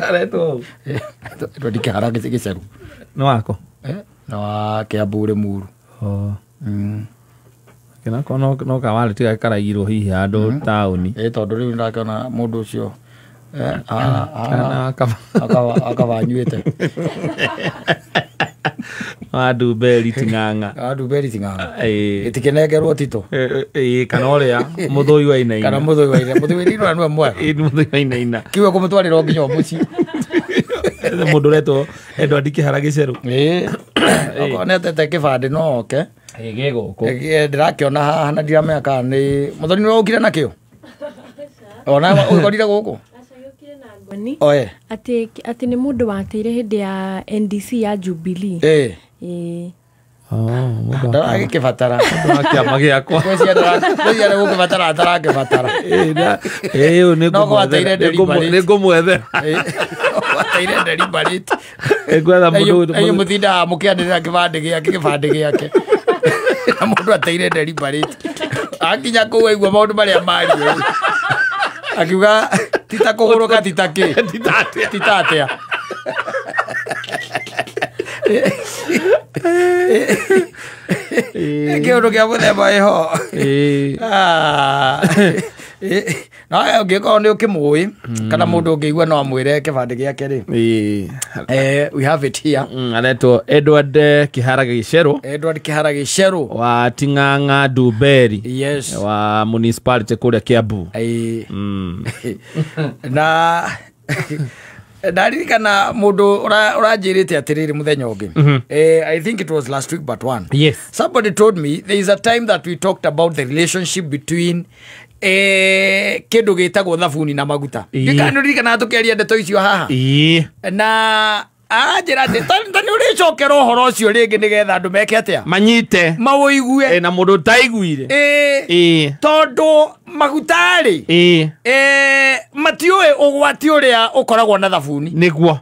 Aretwo Edward Kĩhara Gĩcerũ. Nĩ wako? Na wa Kĩambu Rĩmuru. Oh. Kĩnako no kawarĩ tiga karaigirwo hihi handũ taũni. Tondũ rĩu ndakĩona mũndũ ũcio Kana akaba anyuĩte. Wa Ndumberi Ting'ang'a. Wa Ndumberi Ting'ang'a. Ĩĩ. Gĩtikĩnengerwo Tito. Ĩĩ, kana ũrĩa Mũthũi wa Inaina. Kana Mũthũi wa Inaina. Mũthũi wa Inaina nĩwe mwega. Ĩĩ, Mũthũi wa Inaina. Kiugo kũmũtwarĩra o nginya o mũciĩ. Mũndũ ũretwo Edward Kĩhara Gĩcerũ. Ĩĩ. Okorwo nĩ atete kĩbandĩ no oke. Ĩĩ, gĩ gũkũ. Ndĩrakĩona haha na ndiramenya kana nĩ Mũthoni nĩwe ũkire nakĩo? Ona ũkorire gũkũ? Oe. Atĩ nĩ mũndũ wateire hĩndĩ ya NDC ya Jubilee. Ĩĩ. Ĩĩ. Ndaragĩkĩbatara. Mũndũ wa kĩama gĩakwa. Ngwĩciria gũkĩbatara atarakĩbatara. Ĩĩ, ũyũ No gwateire deliberate. nĩ ngũmwethera. Gwateire deliberate. Ngwetha mũndũ Inyuĩ mũtindaga mũkĩanĩrĩra kĩbandĩ gĩake kĩbandĩ gĩake. Na mũndũ ateire deliberate. Akinya kũu aigua maũndũ marĩa mario. Akiuga tita kũgũrũka tita kĩ. Tita atĩa. Kĩũndũ kĩa mũthemba ĩho. No ũngĩkorwo nĩ ũkĩmũĩ kana mũndũ ũngĩigua no amwĩre kĩbandĩ gĩake rĩ. We have it here. Aretwo Edward Kĩhara Gĩcerũ. Edward Kĩhara Gĩcerũ. Wa Ting'ang'a Ndumberi. Yes. Wa municipality kũrĩa Kiambu. Na ndaririkana mũndũ ũranjĩrĩte atĩrĩrĩ mũthenya ũngĩ. I think it was last week but one. Yes. Somebody told me there is a time that we talked about the relationship between kĩndũ gĩtagwo thabuni na maguta. Ndikana tũkĩaria ndeto icio haha. Na anjĩra atĩ ta nĩ ũrĩcokera ũhoro ũcio rĩngĩ nĩgetha andũ meke atĩa? Manyite. Maũigue. Na mũndũ ũtaiguire. Tondũ maguta rĩ, matiũĩ ũgwati ũrĩa ũkoragwo na thabuni. Nĩguo.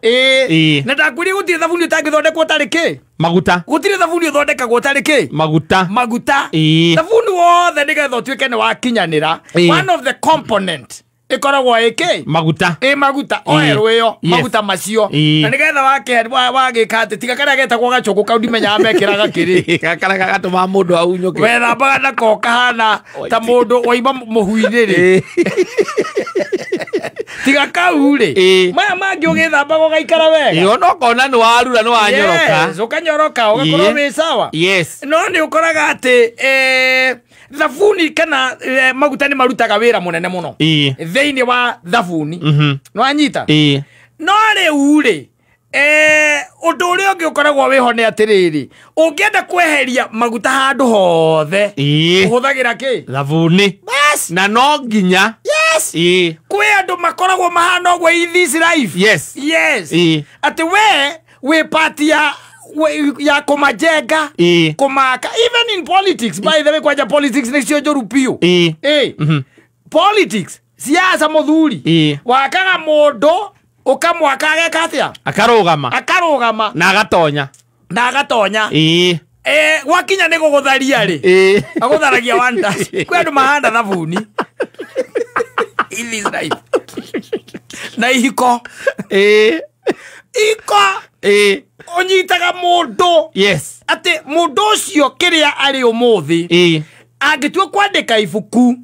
Na ndakwĩrire gũtirĩ thabuni ũtangĩthondekwo ũtarĩ kĩ? Maguta. Gũtirĩ thabuni ũthondekagwo ũtarĩ kĩ? Maguta. Maguta. Thabuni wothe nĩgetha ũtuĩke nĩ wakinyanĩra. One of the component ĩkoragwo ĩkĩ? Maguta. Ĩ maguta. Oil ĩyo, maguta macio. Na nĩgetha wagĩka atĩ tiga karĩa getagwo gacũgũ kau ndimenyaga mekĩraga kĩrĩ. Karĩa gagatũma mũndũ ahunyũke. Wethambaga nako kahana ta mũndũ waima mũhu-inĩ rĩ. Tiga kau rĩ. Maya mangĩ ũgĩthambaga ũgaikara wega. Ĩĩ, ona ũkona nĩ warura nĩ wanyoroka. Yes, ũkanyoroka ũgakorwo wĩ sawa. Yes. No nĩ ũkoraga atĩ thabuni kana maguta nĩ marutaga wĩra mũnene mũno. Thĩinĩ wa thabuni. Nĩ wanyita? No rĩu rĩ, ũndũ ũrĩa ũngĩ ũkoragwo wĩho nĩ atĩrĩrĩ, ũngĩenda kweheria maguta handũ hothe, ũhũthagĩra kĩ? Thabuni. Bas. Na no nginya. Yes. Kwĩ andũ makoragwo mahana ũguo in this life. Yes. Yes. Atĩ we wĩ part ya kũmajenga, kũmaka. Even in politics, by the way, kwanja politics nĩcio njũru biũ. Politics, siasa mũthuri. Wakaga mũndũ ũkamwaka ageka atĩa? Akarũgama. Akarũgama. Na agatonya. Na agatonya. Gwakinya nĩ gũgũtharia rĩ. Agũtharagia one touch. Kwĩ andũ mahanda thabuni. In this life. Na ihiko. Iko. Ũnyitaga mũndũ. Yes. Atĩ mũndũ ũcio kĩrĩa arĩ ũmũthĩ. Angĩtua kwandĩka ibuku,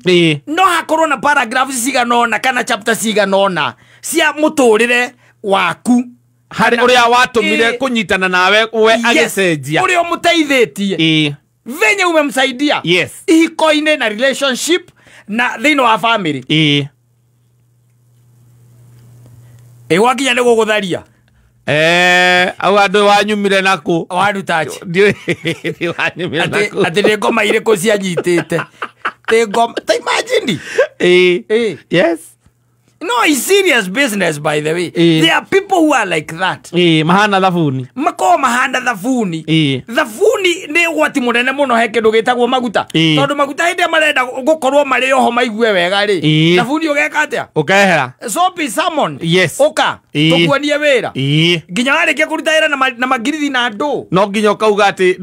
no hakorwo na paragraphs cigana ũna kana chapter cigana ũna cia mũtũrĩre waku. Harĩ ũrĩa watũmire kũnyitana nawe we agĩcenjia. Ũrĩa ũmũteithĩtie. Venye umemsaidia. Yes. Ihiko-inĩ na relationship na thĩinĩ wa family. Gwakinya nĩ gũgũtharia. Au andũ wanyumire naku. Waruta atĩ? Ndiũĩ wanyumire naku. Atĩ nĩ ngoma irĩkũ cianyitĩte. Tĩ ngoma, ta imagine. Yes. No, it's serious business, by the way. There are people who are like that. Mahana thabuni. Makoragwo mahana thabuni. Thabuni nĩ ũgwati mũnene mũno he kĩndũ gĩtagwo maguta. Tondũ maguta hĩndĩ ĩrĩa marenda gũkorwo marĩ oho maigue wega rĩ. Thabuni ũgeka atĩa? Ũkehera. Soap is summoned. Yes. Ũka. Tũkuonie wĩra. Nginya warĩkia kũruta wĩra na magirithi na andũ. No nginya ũkauga atĩ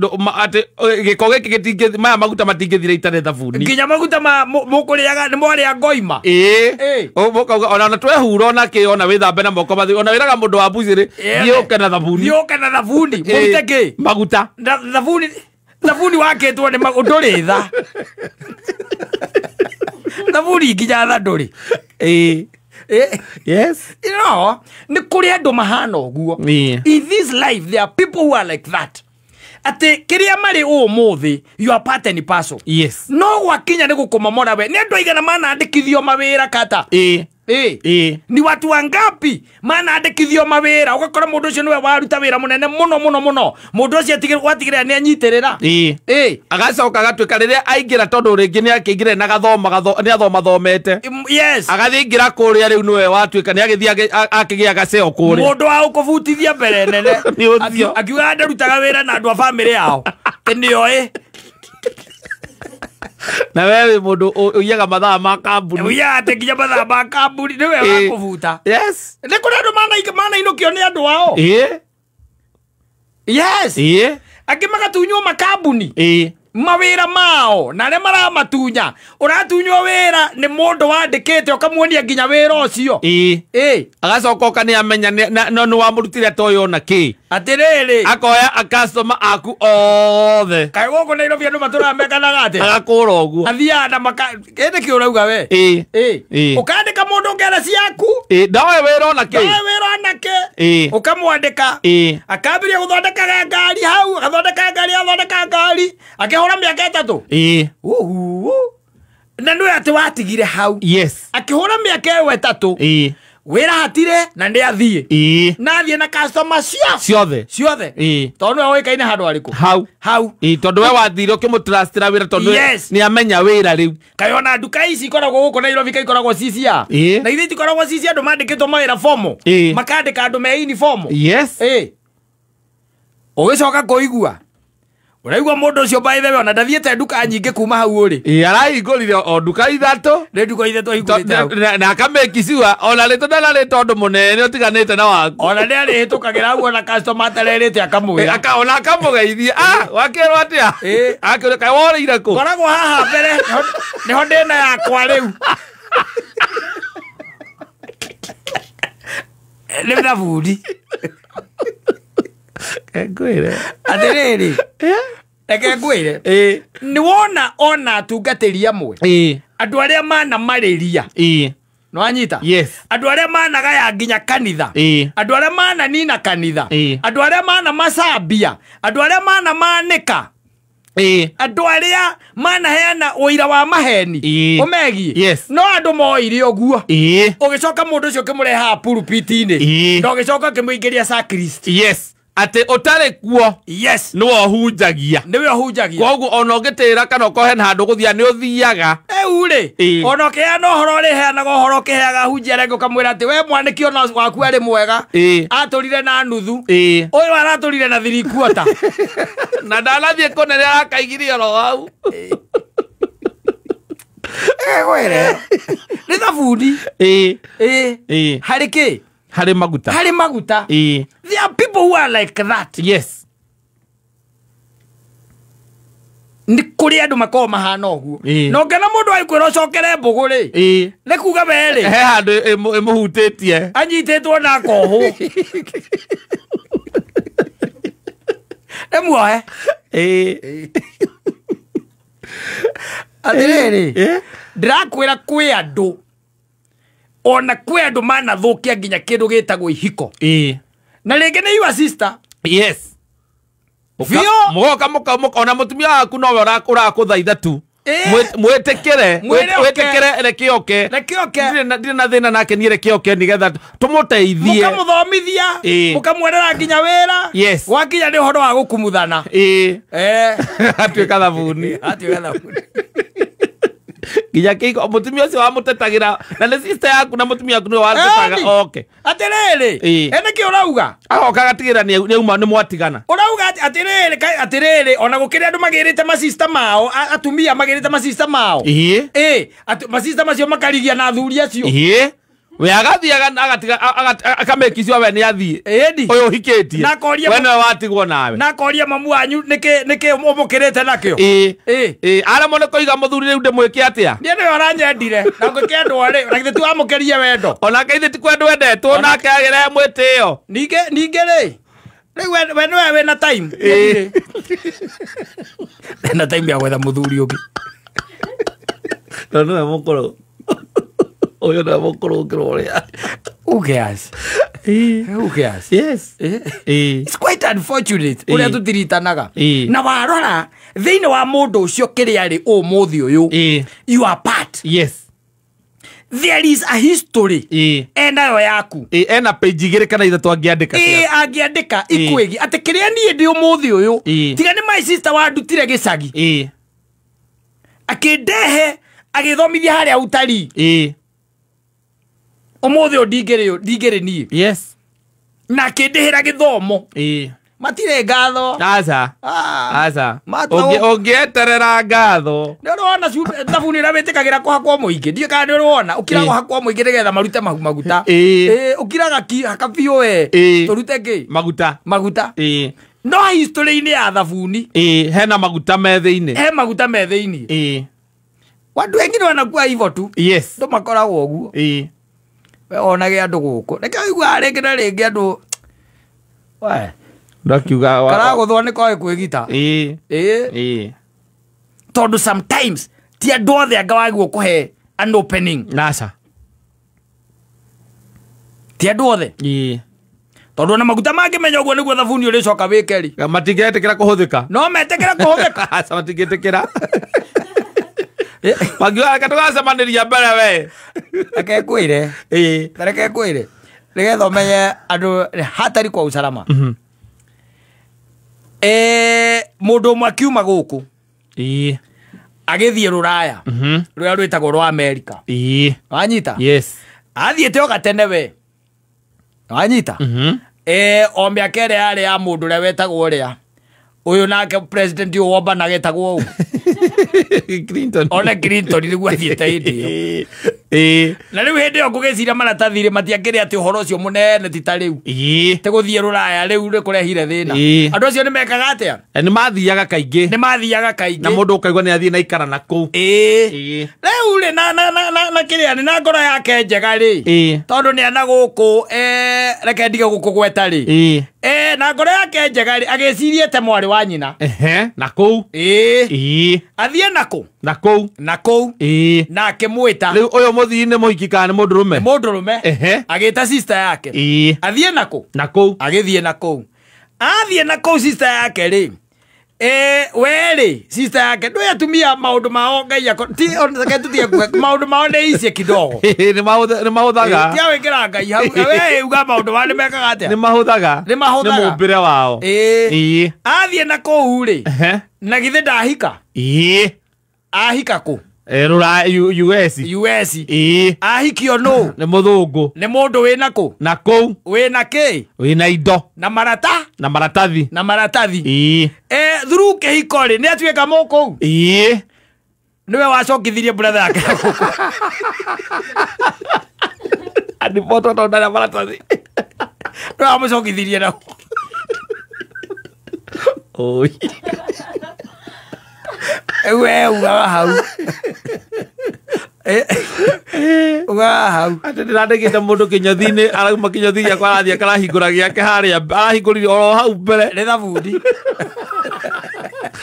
gĩko gĩkĩ gĩtingĩ, maya maguta matingĩthira itarĩ thabuni. Nginya maguta ma mũkũrĩaga nĩ mwarĩa ngoima. Mũkauga Ona twehura ona kĩ ona wĩthambe na moko matheru ona wĩraga mũndũ wa mbucĩrĩ thiĩ ũke na thabuni. Thiĩ ũke na thabuni. Mũrute kĩ? Maguta. Thabuni thabuni wakĩtwo nĩ ndũrĩ tha. Thabuni nginya tha ndũrĩ. Yes. You know, nĩ kũrĩ andũ mahana ũguo. In this life there are people who are like that. Atĩ kĩrĩa marĩ ũmũthĩ you are part and parcel. Yes. No gwakinya nĩ gũkũmomora we. Nĩ andũ aigana manandĩkithio mawĩra kata. Ni watu wangapi manandĩkithio mawĩra ũgakora mũndũ ũcio nĩwe waruta wĩra mũnene mũno mũno mũno. Mũndũ ũcio watigĩrĩra nĩ anyitĩrĩra. Agacoka agatuĩka rĩrĩa aingĩra tondũ rĩngĩ nĩ akĩingĩra na gathoma nĩ athoma thomete. Yes. Agathiĩ ingĩra kũrĩa rĩu nĩwe watuĩka nĩ agĩthiĩ akĩgĩa gaceo kũrĩa. Mũndũ wa gũkũbutithia mbere nene. Akiuga ndarutaga wĩra na andũ a bamĩrĩ yao. Atĩ nĩoĩ. Na wewe mũndũ ũiyaga mathaa ma kambuni. Ũiyaga atĩ nginya mathaa ma kambuni nĩwe wa kũbuta. Yes. Nĩ kũrĩ andũ manainũkio nĩ andũ ao. Yes. Angĩ magatunywo makambuni. Mawĩra mao na arĩa maramatunya. Ũratunywo wĩra nĩ mũndũ wandĩkĩte ũkamuonia nginya wĩra ũcio. Agacoka oka nĩ amenya no nĩ wamũrutire ta ũyũ ona kĩ. Atĩrĩrĩ. Akoya customer aku othe. Kaĩ gũkũ Nairobi andũ matũraga mekanaga atĩa? Agakũra ũguo. Athiaga na maka kĩndĩ kĩ ũrauga we. Ũkandĩka mũndũ ngera ciaku. Ndoe wĩra ona kĩ. Ndoe wĩra ona kĩ. Ũkamwandĩka. Akambĩrĩria gũthondekaga ngari hau, agathondeka ngari, agathondeka ngari. Akĩhũra mĩaka 3. Na nĩwe atĩ watigire hau. Yes. Akĩhũra mĩaka ĩyo 3. Wĩra hatire na nĩ athiĩ. Na athiĩ na customer ciothe. Ciothe. Tondũ nĩwe ũĩkaine handũ harĩkũ? Hau. Hau. Tondũ we wathire ũkĩmũtrustĩra wĩra tondũ nĩ amenya wĩra rĩu. Kaĩ ona nduka ici ikoragwo gũkũ Nairobi kaĩ ikoragwo ci cia. Na ithe itikoragwo ci cia andũ mandĩkĩtwo mawĩra formal. Makandĩka andũ me uniform. Yes. Ũgĩcoka kũigua. Ũraigua mũndũ ũcio by the way ona ndathiĩte nduka nyingĩ kuma hau ũrĩ. Arahingũrire o nduka 3. Nĩ nduka 3 ahingũrĩte hau. Na akamake sure ona rĩtwa ndararĩta ũndũ mũnene ũtiganĩte na waku. Ona nĩ arĩhĩtũkagĩra hau ona customer atarerĩte akamwĩra. Ona akamũgeithia. Wakĩrwo atĩa? Akĩũria kaĩ worĩire kũ? Koragwo haha mbere nĩho ndĩna yakwa rĩu. Nĩ thabuni. Ngwĩre. Atĩrĩrĩ. Reke ngwĩre. Nĩ wona ona atungatĩri amwe. Andũ arĩa manamarĩria. Nĩ wanyita? Yes. Andũ arĩa managaya nginya kanitha. Andũ arĩa mananina kanitha. Andũ arĩa manamacambia. Andũ arĩa manamanĩka. Andũ arĩa manaheana ũira wa maheni. Ũmegiĩ. Yes. No andũ moire ũguo. Ũgĩcoka mũndũ ũcio ũkĩmũrehaga pulpit-inĩ. Na ũgĩcoka ũkĩmũingĩria sacrist. Yes. Atĩ ũtarĩ kuo. Yes. Nĩwe ũhunjagia. Nĩwe ũhunjagia. Koguo ona ũngĩtĩra kana ũkorwo hena handũ ũgũthiaga nĩ ũthiaga. Rĩu rĩ, ona ũkĩheana ũhoro ũrĩheanaga ũhoro ũkĩheaga hunjia arĩa angĩ ũkamwĩra atĩ we mwanĩki ona waku arĩ mwega. Atũrire na nuthu. Ũyũ aratũrire na 3/4. Na ndanathiĩ kũnene arakaigĩria oro hau. Ngwĩre. Nĩ thabuni. Harĩ kĩ? Harĩ maguta. Harĩ maguta. There are people who are like that. Yes. Nĩ kũrĩ andũ makoragwo mahana ũguo. Na ũngĩona mũndũ agĩkwĩra ũcokere mbũgũ rĩ. Nĩ kuga we rĩ. He handũ ĩmũhutĩtie. Anyitĩtwo na akohwo. Nĩ muohe. Atĩrĩrĩ. Ndĩrakwĩra kwĩ andũ. Ona kwĩ andũ manathũkia nginya kĩndũ gĩtagwo ihiko. Na rĩngĩ nĩ your sister. Yes. Mũgoka mũka ona mũtumia waku nowe ũrakũthaitha tu. Mwĩtĩkĩre mwĩtĩkĩre reke oke. Reke oke. Ndirĩ na thĩna nake niĩ reke oke nĩgetha tũmũteithie. Mũkamũthomithia. Mũkamwetera nginya wĩra. Yes. Gwakinya nĩ ũhoro wa gũkumuthana. Atuĩka thabuni. Atuĩka thabuni. Nginya kĩiko mũtumia ũcio wamũtetagĩra na nĩ sister yaku na mũtumia waku nĩwe wamũtetaga oke. Atĩrĩrĩ, nĩkĩ ũrauga? Agoka agatigĩrĩra nĩauma nĩ mwatigana. Ũrauga atĩrĩrĩ, atĩrĩrĩ, ona gũkĩrĩ andũ magĩrĩte masista mao, atumia magĩrĩte masista mao. Masista macio makarigia na athuri acio. We agathiĩ agatiga akamekicua we nĩ athiĩ. Ĩni. Ũyũ ũhikĩtie. Na akoria We nĩwe watigwo nawe. Na akoria mamu wanyu nĩkĩ nĩkĩ ũmũkĩrĩte nakĩo. Ĩĩ. Ĩĩ. Ĩĩ, aremwo nĩ kũiga mũthuri rĩu ndĩmwĩke atĩa? Niĩ nĩwe ũranyendire na ngĩkĩendwo rĩ, na githĩ ti wamũkĩrie wendo. Onake ithe ti kwendwo endetwo nake agĩre mwĩtĩo. Ningĩ ningĩ rĩ, rĩu we nĩwe wĩna time. Ĩĩ. Na time ya gwetha mũthuri ũngĩ. No nĩwe mũkũrũ. Ũyũ nĩwe mũkũrũ gũkĩra ũrĩa. Who cares? Ĩĩ. Who cares? Yes. Ĩĩ. Ĩĩ. It's quite unfortunate Ĩĩ. ũrĩa tũtiritanaga. Ĩĩ. Na warora thĩinĩ wa mũndũ ũcio kĩrĩa arĩ ũmũthĩ ũyũ, Ĩĩ. you are part. Yes. There is a history Ĩĩ. enayo yaku. Ĩĩ, ena page igĩrĩ kana ithatũ angĩandĩka Ĩĩ, ciaku. angĩandĩka Ĩĩ. ikwĩgiĩ atĩ kĩrĩa niĩ ndĩ ũmũthĩ ũyũ, Ĩĩ. tiga nĩ my sister wandutire gĩcagi, Ĩĩ. akĩndehe agĩthomithia harĩa utarii, Ĩĩ. ũmũthĩ ũyũ ndingĩrĩ niĩ. Yes. Na akĩndĩhĩra gĩthomo. Ĩĩ. Matirĩ ngatho. Aca. Ah. Aca. Ũngĩeterera ngatho. Nĩ ũrona thabuni ĩrĩa wĩtĩkagĩra kũhakwo mũingĩ, ndiũĩ kana nĩ ũrona ũkiraga Ĩĩ. kũhakwo mũingĩ nĩgetha marute maguta. Ĩĩ. Ĩĩ, ũkiraga haka biũ we. Ĩĩ. Tũrute kĩ? Maguta. Maguta. Ĩĩ. No history-inĩ ya thabuni Ĩĩ, hena maguta me thĩinĩ. he maguta me thĩinĩ. Ĩĩ. Watu wengine wanakuwa hivyo tu. Yes. Andũ makoragwo ũguo. Ĩĩ. We onage andũ gũkũ. Nĩkĩo ũiguaga rĩngĩ na rĩngĩ andũ we Ndakiuga karagũthwo nĩ koĩ kwĩgita. Ĩĩ. Ĩĩ. Ĩĩ. Tondũ sometimes ti andũ othe anga wagĩrĩirwo kũhe an opening. Aca. Ti andũ othe. Ĩĩ. Tondũ ona maguta mangĩmenya ũguo nĩguo thabuni ũrĩcoka wĩke rĩ, Matingĩetĩkĩra kũhũthĩka. no metĩkĩre kũhũthĩka. Aca, matingĩtĩkĩra. Mangiuga reke tũgacemanĩria mbere we. Reke ngwĩre. Ĩĩ. Reke ngwĩre nĩgetha ũmenye andũ hatari kwa usalama. Mũndũ ũmwe akiuma gũkũ Ĩĩ. agĩthiĩ rũraya rũrĩa rwĩtagwo rwa Amerika. Ĩĩ. Wanyita? Yes. Athiĩte o gatene we. Wanyita? O mĩaka ĩrĩa yarĩ ya mũndũ ũrĩa wetagwo ũrĩa ũyũ nake president ũyũ wombanaga etagwo ũũ. Clinton. One Clinton nĩguo athiĩte hĩndĩ ĩyo. Ĩĩ. Na rĩu hĩndĩ ĩyo ngũgĩciria maratathi rĩ matiakĩrĩ atĩ ũhoro ũcio mũnene ti ta rĩu. Ĩĩ. Ti gũthiĩ rũraya rĩu nĩ kũrehire thĩna. Ĩĩ. Andũ acio nĩ mekaga atĩa? Nĩ mathiaga kaingĩ. Nĩ mathiaga kaingĩ. Na mũndũ ũkaigua nĩ athiĩ na ikara na kũu. Ĩĩ. Ĩĩ. Rĩu rĩ na kĩrĩa nĩ na ngoro yake njega rĩ. Ĩĩ. Tondũ nĩ ana gũkũ reke ndige gũkũgweta rĩ. Ĩĩ. Na ngoro yake njega rĩ agĩciria ete mwarĩ wa nyina. Ehe, na kũu. Ĩĩ. Ĩĩ. Athiĩ na kũ? Na kũu. Na kũu. Ĩĩ. Na akĩmwĩta. Rĩu ũyũ mũthii nĩ mũhiki kana nĩ mũndũrũme? Mũndũrũme. Ehe. Agĩta sister yake. Ĩĩ. Athiĩ na kũ? Na kũu. Agĩthiĩ na kũu. Athiĩ na kũu sister yake rĩ. We rĩ sister yake ndũĩ atumia maũndũ mao Ngai ako ti reke tũtige kuga maũndũ mao nĩ icie kidogo. Nĩ mahũthaga. Ti awĩkĩra Ngai hau. We uga maũndũ mao nĩ mekaga atĩa? Nĩ mahũthaga. Nĩ mahũthaga. Nĩ mũmbĩre wao. Ĩĩ. Ĩĩ. Athiĩ na kũu rĩ. Ehe. Na githĩ ndahika? Ĩĩ. Ahika kũ? Rũraya US. US. Ĩĩ. Ahikio nũ? Nĩ mũthũngũ. Nĩ mũndũ wĩna kũ? Na kũu. Wĩna kĩ? Wĩna indo. Na marata? Na maratathi. Na maratathi. Ĩĩ. Through kĩhiko rĩ nĩ atuĩka mũkũu? Ĩĩ. Nĩwe wacokithirie brother yake na gũkũ. Andibotwo tondũ ndarĩ na maratathi. Nĩwe wamũcokithirie na gũkũ. Oi. We ugaga hau. Ugaga hau. Atĩ ndĩrandĩkĩte mũndũ kĩnyothi-inĩ, arauma kĩnyothi gĩakwa arathiĩ akarahingũra gĩake harĩa, arahingũrire oro hau mbere. Nĩ thabuni.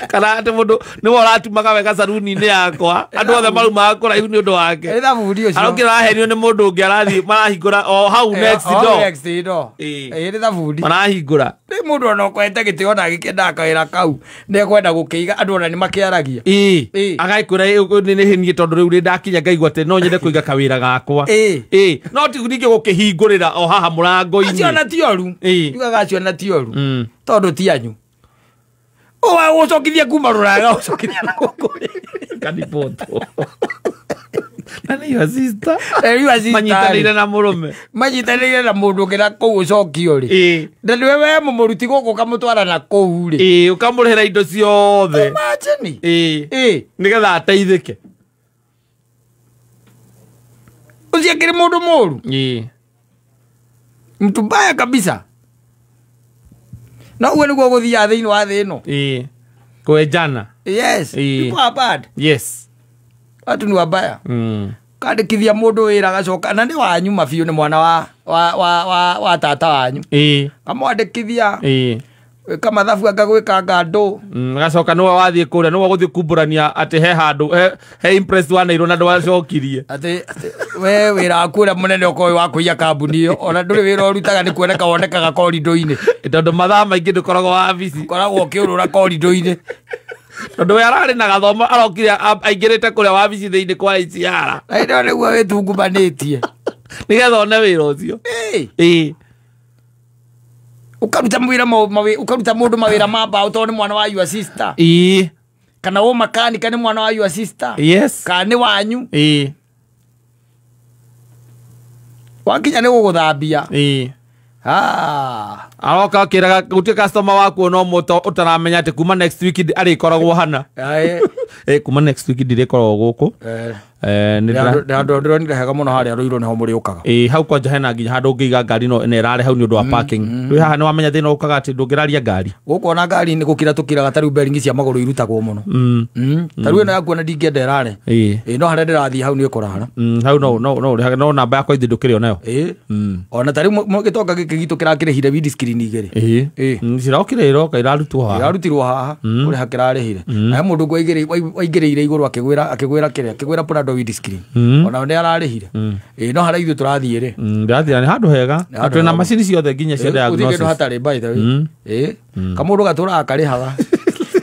Kana atĩ mũndũ nĩwe ũratumaga wega caruni-inĩ yakwa. Andũ othe marumaga kũraihu nĩ ũndũ wake. Nĩ thabuni ũcio. Arokĩra arahenio nĩ mũndũ ũngĩ arathiĩ marahingũra o hau next door. Next door. Ĩĩ. Ĩĩ, nĩ thabuni. Marahingũra. Rĩ mũndũ ona ũkwete gĩtĩ ona agĩkĩendaga kawĩra kau nĩ ekwenda gũkĩiga andũ ona nĩ makĩaragia. Ĩĩ. Ĩĩ. Agagĩkwĩra nĩ niĩ tondũ rĩu rĩ ndakinya ngaigua atĩ no nyende kũiga kawĩra gakwa. Ĩĩ. Ĩĩ. No ti ningĩ gũkĩhingũrĩra o haha mũrango-inĩ. Acio ona ti oru. Ĩĩ. Njugaga acio ona ti oru. Tondũ ti anyu. Ũgũcokithia kuma rũraya ũgũcokithia na gũkũ. Kanibotwo. Na nĩ your sister. Your sister. Manyitanĩire na mũrũme. Manyitanĩire na mũndũ ũngĩ na kũu ũcokio rĩ. Ĩĩ. Na nĩwe we mũmũruti gũkũ ũkamũtwara na kũu rĩ. Ĩĩ, ũkamũrĩhĩra indo ciothe. Imagine. Ĩĩ. Ĩĩ. Nĩgetha ateithĩke. Ucio akĩrĩ mũndũ mũru. Mtu mbaya kabisa. Na uwe nĩguo gũthiaga thĩinĩ wa thĩ ĩno. Kwenjana. Yes. People are bad. Yes. Watu ni wabaya. Kandĩkithia mũndũ wĩra agacoka na nĩ wanyu mabiũ nĩ mwana wa tata wanyu. Kamwandĩkithia. Wĩka mathabu anga gwĩka ngandũ. Agacoka nĩwe wathiĩ kũrĩa nĩwe gũthiĩ kumbũrania atĩ he handũ he impress wanairwo na ndwacokirie. Atĩ we wĩra waku ũrĩa mũnene ũkorwo wĩ wa kũiya kambuni ĩyo ona ndũrĩ wĩra ũrutaga nĩ kuoneka wonekaga korindo-inĩ. Tondũ mathaa maingĩ ndũkoragwo wabici. Ũkoragwo ũkĩũrũra korindo-inĩ. Tondũ we ararĩ na gathomo arokire aingĩrĩte kũrĩa wabici thĩinĩ kwa HR. Na hĩndĩ ĩyo nĩguo wĩtungumanĩtie. Nĩgetha one wĩra ũcio. Ukaruta mwira ukaruta mundu mawira ma mbao tondu ni mwana wa your sister. Kana wo makanika ni mwana wa your sister. Yes. Kana ni wanyu. Wakinya ni guguthambia. Aroka akiraga gutie customer waku no muto utaramenya ati kuma next week arikoragwo hana. Kuma next week ndirikoragwo guku. Ndĩronire hega mũno harĩa rũirũ nĩho mũrĩũkaga. Hau kwanja hena nginya handũ ũngĩiga ngari no na ĩrare hau nĩ ũndũ wa parking. Rĩu haha nĩ wamenya thĩna ũkaga atĩ ndũngĩraria ngari. Gũkũ ona ngari nĩ gũkira tũkiraga ta rĩu bearing cia magũrũ irutagwo mũno. Ta rĩu ĩno yaku ona ndingĩenda ĩrare. No harĩa ndĩrathiĩ hau nĩ ĩkũrara. Hau no no namba yakwa ithe ndũkĩrĩ onayo. Ona ta rĩu gĩtonga gĩkĩ gitũ kĩrakĩrĩhire windscreen igĩrĩ. Cirokire iroka irarutwo haha. Irarutirwo haha kũrĩha kĩrarĩhire. Na he mũndũ waingĩrĩire igũrũ akĩgwĩra kĩrĩa akĩgwĩra Prado windscreen. Ona nĩ ararĩhire. No harĩa ithuĩ tũrathiĩ rĩ. Ndĩrathiĩ nĩ handũ hega. Twĩna na macini ciothe nginya cia diagnosis. Gũtirĩ kĩndũ hatarĩ by the way. Kamũndũ gatũraga karĩhaga.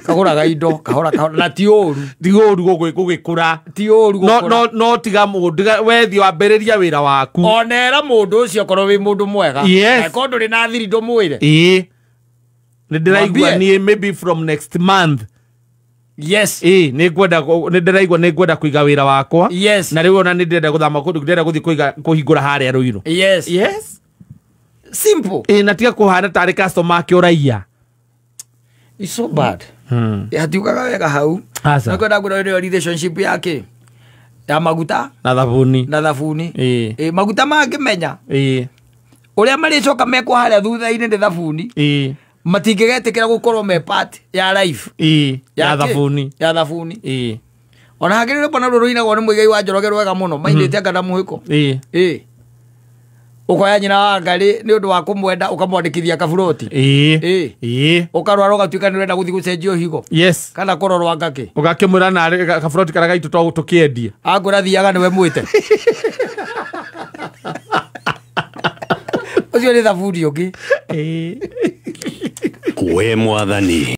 Kagũraga indo kahora kahora na ti ũru. Ti ũru gũgĩkũra. Ti ũru gũkũra. No tiga mũndũ wethi wambĩrĩria wĩra waku. Onera mũndũ ũcio korwo wĩ mũndũ mwega. Angĩkorwo ndũrĩ na thiri ndũmwĩre. Nĩ ndĩraigua niĩ maybe from next month. Yes. Nĩ ndĩraigua nĩ ngwenda kũiga wĩra wakwa. Yes. Na rĩu ona nĩ ndĩrenda gũthama kũndũ ndĩrenda gũthiĩ kũiga kũhingũra harĩa Ruiru. Yes. Yes. Simple. Na tiga kũhana tarĩ customer akĩũraiya. It's so bad. Hatiukaga wega hau. Nakwenda ngwĩra ĩyo relationship yake ya maguta na thabuni. Na thabuni. Maguta mangĩmenya. Ũrĩa marĩcoka mekwo harĩa thutha-inĩ nĩ thabuni. Matingĩgetĩkĩra gũkorwo me part ya life. Ya thabuni. Ya thabuni. Ona hakĩrĩ rwĩmbo naruo rũinagwo nĩ Muigai wa Njoroge rwega mũno mainĩte anga na mũhĩko. Ũkoya nyina wa Ngarĩ nĩ ũndũ wa kũmwenda ũkamwandĩkithia kaburoti. Ũkarwara ũgatuĩka nĩ ũrenda gũthiĩ gũcenjio higo. Yes. Kana kũrorwo anga kĩ. Ũgakĩmwĩra narĩ kaburoti karĩa gaitũ to tũkĩendie. Angwĩra thiaga nĩwe mwĩte. Ũcio nĩ thabuni ũngĩ. We mwathani.